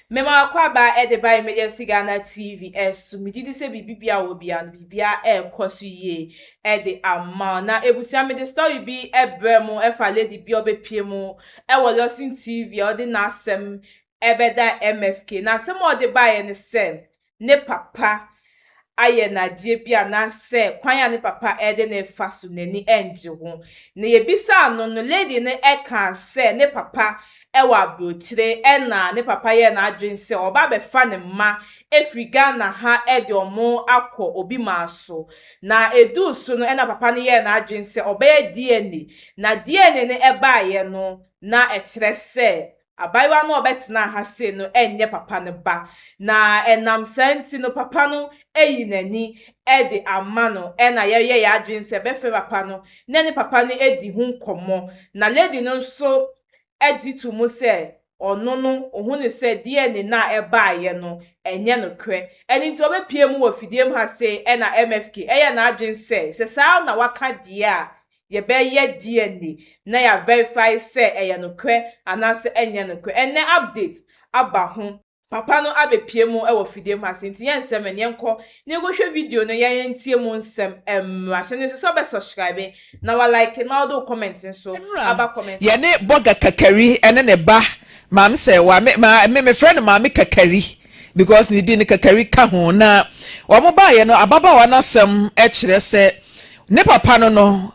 Mema w'akwaaba de ba Emergency Ghana TV so. Megye di sɛ biribi bia wɔ bia no, biribia ɛrekɔ so yie de ama wo. Na ebusua mede story bi brɛ mo ɛfa lady bi a ɔbɛpie mu ɛwɔ Lawson TV a ɔde n'asɛm ɛbɛda MFK. Na asɛm a ɔde baeɛ ne sɛ ne papa ayɛ no adeɛ bi anaasɛ kwan a ne papa de no refa so n'ani ngye ho. Na yɛbisaa no no, lady no kaa sɛ ne papa wɔ aburokyire ɛna ne papa yɛɛ n'adwene sɛ ɔba abɛfa ne mma afiri Ghana ha de wɔn akɔ obi man so. Na ɛduu so no ɛna papa no yɛɛ n'adwene sɛ ɔbɛyɛ DNA. Na DNA no ɛbaeɛ no, na ɛkyerɛ sɛ Abaayewa no a ɔbɛtenaa ha sei no nyɛ papa no ba, na ɛnam saa nti no papa no ayi n'ani de ama no. Ɛna yɛyɛ yɛn adwene sɛ yɛbɛfrɛ papa no na yɛne papa no adi ho nkɔmmɔ. Na lady no nso gye to mu sɛ ɔno no ɔhu no sɛ DNA no a ɛbaeɛ no ɛnyɛ nokorɛ. Ɛno nti ɔbɛpue mu wɔ fidie mu ha sei ɛna MFK ɛyɛɛ n'adwene sɛ sɛ saa na waka deɛ a, Yɛbɛyɛ DNA na yɛ verify sɛ ɛyɛ nokorɛ anaasɛ ɛnyɛ nokorɛ. Ɛnnɛ update aba ho. Papa no abɛpue mu wɔ fidie mu ha sei nti yɛnsɛ mɛn yɛnkɔ na yɛnkɔhwɛ video no yɛn ntie mu nsɛm mmra. Hyɛ no nso sɛ wobɛ subscribe na wa like na wode wo comment nso Nnora, aba comment section. yɛne Bɔga Kakari ne ne ba Maame Sɛwa, me, ma, me, mefrɛ no Maame Kakari because ne din no Kakari ka ho, na wɔn baeɛ no, ababaawa no asɛm kyerɛ sɛ Ne papa no no,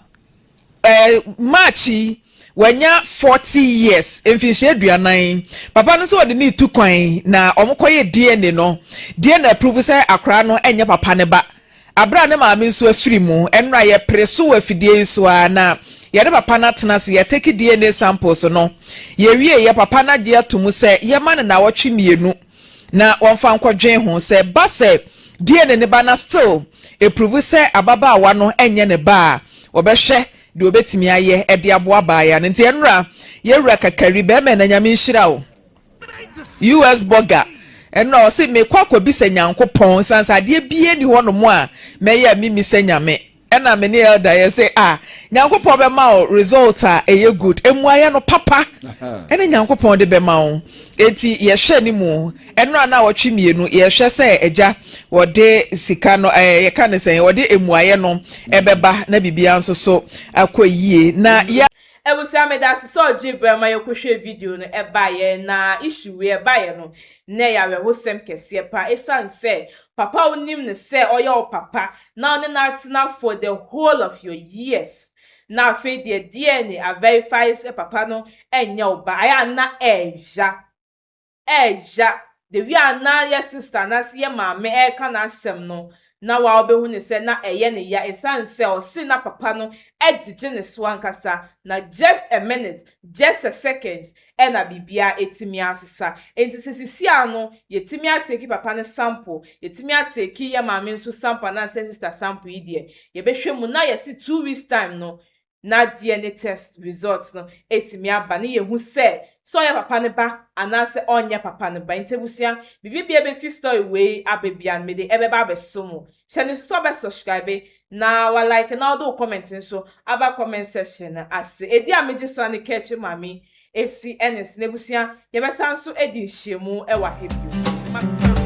eh, March yi, wanya 40 years, mfinhyia aduanan. Papa no nso wɔde ne tu kwan na wɔkɔyɛ DNA no. DNA approve sɛ akwaraa no nyɛ papa no ba. Abere a ne maame nso afiri mu, ɛnora yɛpere so wɔ afidie yi so ara na yɛne papa no atena ase, yɛtake DNA samples no. Yɛwie yɛ papa no agye ato mu sɛ yɛma no naawɔtwe mmienu. na wɔmfa nkɔdwen ho sɛ ɛba sɛ DNA ne ba na still ɛpruvu sɛ ababaawa no nyɛ ne ba a, wɔbɛhwɛ deɛ wɔbɛtumi ayɛ de aboa abaayewa no. Nti ɛnora yɛwura Kakari, bɛrima na Nyame nhyira wo. US Burger, ɛnora ɔse mekɔ akɔbisa Nyankopɔn, sane sɛ adeɛ biara ni hɔ nom a mɛyɛ a memmisa Nyame. Ɛna me ne elder yɛ se ah Nyankopɔn bɛma wo result a ɛyɛ good, mmuaeɛ no papa ɛne Nyankopɔn de bɛma wo. Enti yɛhwɛ ne mu ɛnora naawɔtwe mmienu yɛhwɛ sɛ agya wɔde sika no ɛɛ yɛka ne sɛn wɔde mmuaeɛ no ɛbɛba na biribiara nso so akɔ yie na yɛ. Abusua medase sɛ ɔgyee berɛ ma yɛkɔhwɛɛ video no ɛbaeɛ na issue wei ɛbaeɛ no na ɛyɛ awerɛhosɛm kɛseɛ paa ɛsiane sɛ papa a wonim no sɛ ɔyɛ wo papa na wo ne no atena for the whole of your years na afei deɛ DNA a verify sɛ papa no ɛnyɛ wo ba ayɛ a na ɛɛya ɛɛya the way a na yɛ sister anaasɛ yɛ maame ɛɛka n'asɛm no na waa wobɛhu no sɛ na ɛyɛ ne ya ɛsiane sɛ ɔse na papa no ɛgyegye ne so ankasa na just a minute just a seconds ɛna biribiara atumi asesa. Enti sɛ sisi ara no yɛtumi atake papa no sample, yɛtumi atake yɛ maame nso sample anaasɛ sister sample yi deɛ, yɛbɛhwɛ mu na yɛse 2 weeks time no na DNA test result no atumi aba na yɛhu sɛ sɛ ɔyɛ papa no ba anaasɛ ɔnyɛ papa no ba. Nti abusua, biribi biara bɛfi story wei aba biara no mede ɛbɛba abɛso mo. Hyɛ no nso sɛ wobɛ subscribe na wa like na wode wo comment nso aba comment section no ase. Edi a megye so ara ne Kɛkyɛ Maame Esi ne se n'abusua yɛbɛsan nso adi nhyiamu wɔ ha bio. Makra mo.